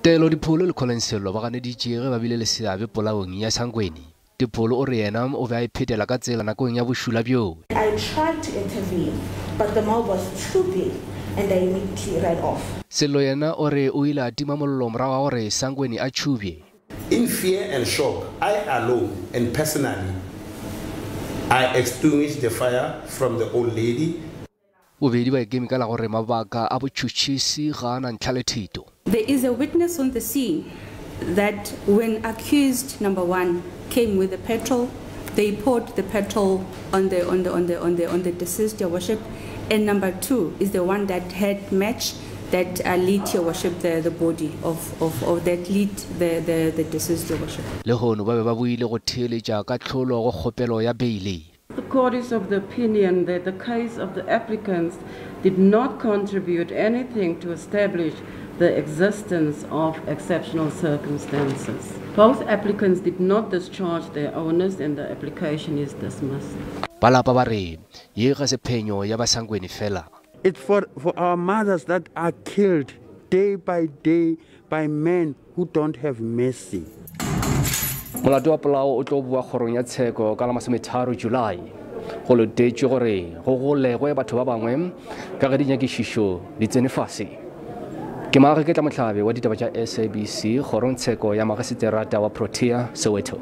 Taelo Dipholo le Collen Sello ba ganeditše ge ba bile le seabe polaong ya Sangweni. Dipholo o re yena o be a iphetela ka tsela nakong ya bošula bjoo. I tried to intervene but the mob was too big and I immediately ran off. Sello yena o re o ile a tima mollo morago ga gore Sangweni a tšhubje. In fear and shock, I alone and personally, I extinguished the fire from the old lady. Bobedi ba ikeme ka la gore mabaka a botšhotšhisi ga a na ntlha le thito. There is a witness on the scene that when accused number one came with the petrol, they poured the petrol on the, on the, on the, on the, on the deceased, Your Worship. And number two is the one that had match that lit, Your Worship, the body of, of, of that lit the, the, the deceased, Your Worship. Lehono ba be ba boile go theeletša kahlolo go kgopelo ya beile. The court is of the opinion that the case of the applicants did not contribute anything to establish the existence of exceptional circumstances. Both applicants did not discharge their owners and the application is dismissed. Ba lapa ba re ye ga se phenyo ya ba Sangweni fela. It's for our mothers that are killed day by day by men who don't have mercy. Molato wa polao o tlo boa kgorong ya tsheko ka la 30 Julae. Go letetšwe gore go golegwe batho ba bangwe ka ge dinyakišišo di tsene fase. Ke Maage Ketla Mohlabe wa ditaba tša SABC kgorong tsheko ya magiseterata wa Protea, Soweto.